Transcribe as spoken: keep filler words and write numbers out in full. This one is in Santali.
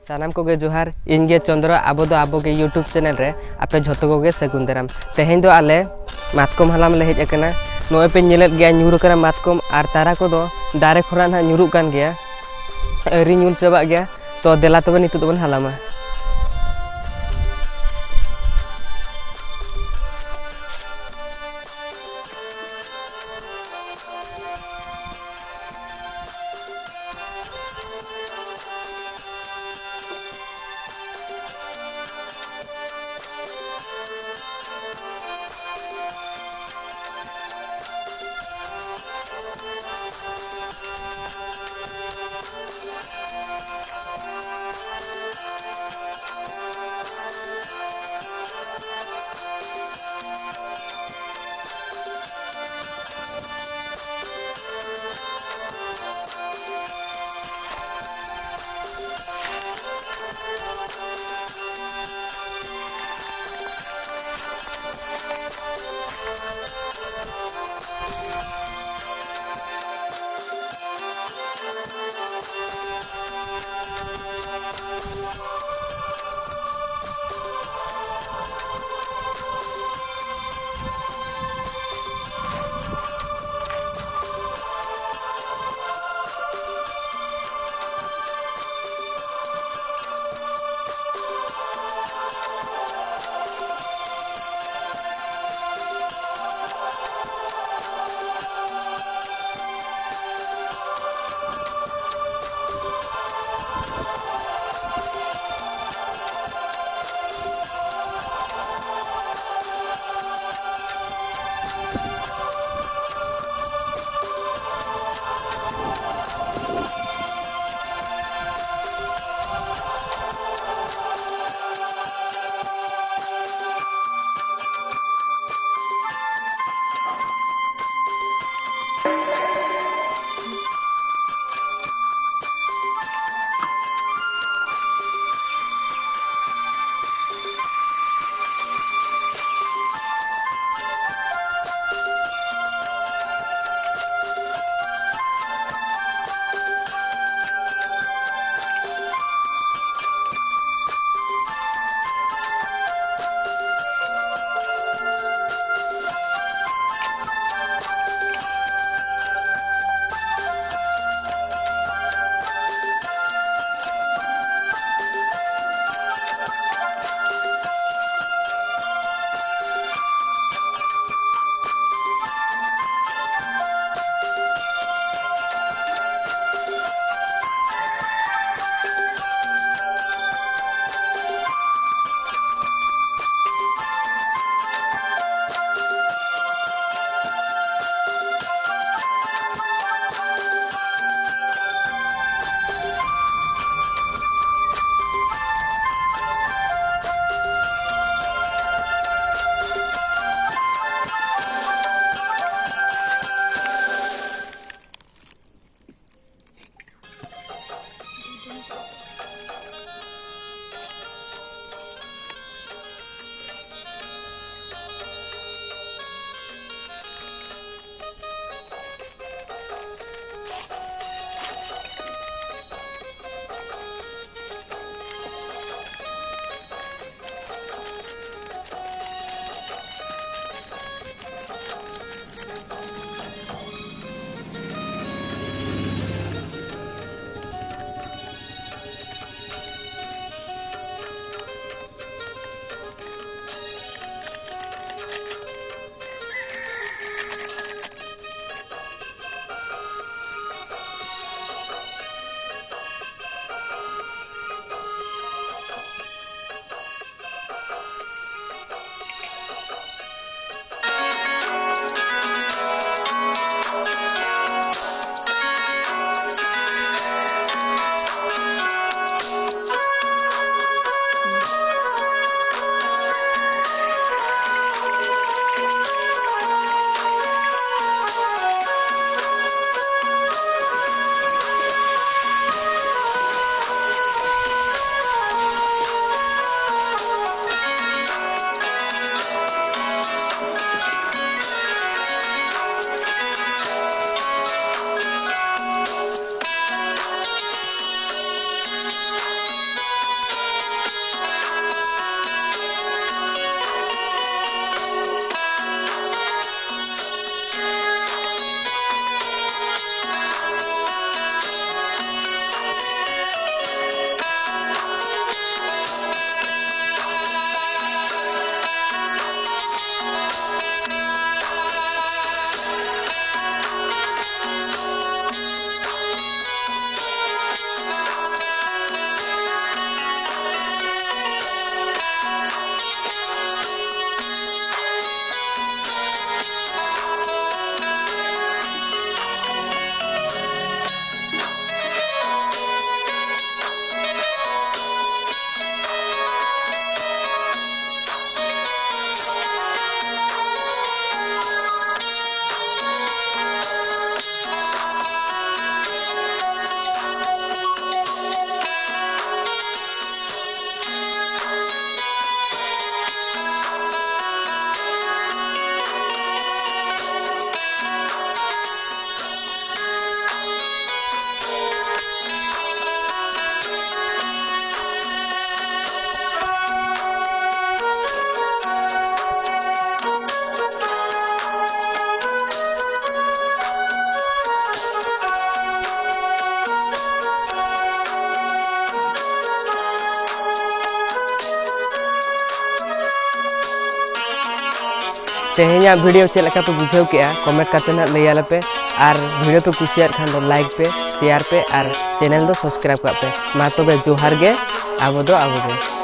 ᱥᱟᱱᱟᱢ ᱠᱚᱜᱮ ᱡᱚᱦᱟᱨ, ᱤᱧ ᱜᱮ ᱪᱚᱱᱫᱨᱚ᱾ ᱟᱵᱚ ᱫᱚ ᱟᱵᱚ ᱜᱮ YouTube ᱪᱮᱱᱮᱞ ᱨᱮ ᱟᱯᱮ ᱡᱷᱚᱛᱚ ᱠᱚᱜᱮ ᱥᱟᱹᱜᱩᱱ ᱫᱟᱨᱟᱢ᱾ ᱛᱮᱦᱮᱧ ᱫᱚ ᱟᱞᱮ ᱢᱟᱛᱠᱚᱢ ᱦᱟᱞᱟᱝ ᱞᱮ ᱦᱮᱡ ᱟᱠᱟᱱᱟ᱾ ᱱᱚᱜᱼᱚᱭ ᱯᱮ ᱧᱮᱞᱮᱫ ᱜᱮᱭᱟ ᱧᱩᱨ ᱟᱠᱟᱱᱟ ᱢᱟᱛᱠᱚᱢ, ᱟᱨ ᱛᱟᱨᱟ ᱠᱚᱫᱚ ᱫᱟᱨᱮ ᱠᱷᱚᱱᱟᱜ ᱱᱟᱦᱟᱜ ᱧᱩᱨᱩᱜ ᱠᱟᱱ ᱜᱮᱭᱟ, ᱟᱹᱣᱨᱤ ᱧᱩᱨ ᱪᱟᱵᱟᱜ ᱜᱮᱭᱟ᱾ ᱛᱚ ᱫᱮᱞᱟ ᱛᱚᱵᱮ ᱱᱤᱛᱚᱜ ᱫᱚᱵᱚᱱ ᱦᱟᱞᱟᱝᱟ᱾ ᱛᱮᱦᱮᱧᱟᱜ video ᱪᱮᱫ ᱞᱮᱠᱟ ᱯᱮ ᱵᱩᱡᱷᱟᱹᱣ ᱠᱮᱜᱼᱟ, comment ᱠᱟᱛᱮ ᱱᱟᱜ ᱞᱟᱹᱭ ᱟᱞᱮ ᱯᱮ᱾ ᱟᱨ video ᱯᱮ ᱠᱩᱥᱤᱭᱟᱜ ᱠᱷᱟᱱ ᱫᱚ like ᱯᱮ, share ᱯᱮ ᱟᱨ channel ᱫᱚ subscribe ᱠᱟᱜ ᱯᱮ᱾ ᱢᱟ ᱛᱚᱵᱮ ᱡᱚᱦᱟᱨ ᱜᱮ, ᱟᱵᱚ ᱫᱚ ᱟᱵᱚ ᱜᱮ᱾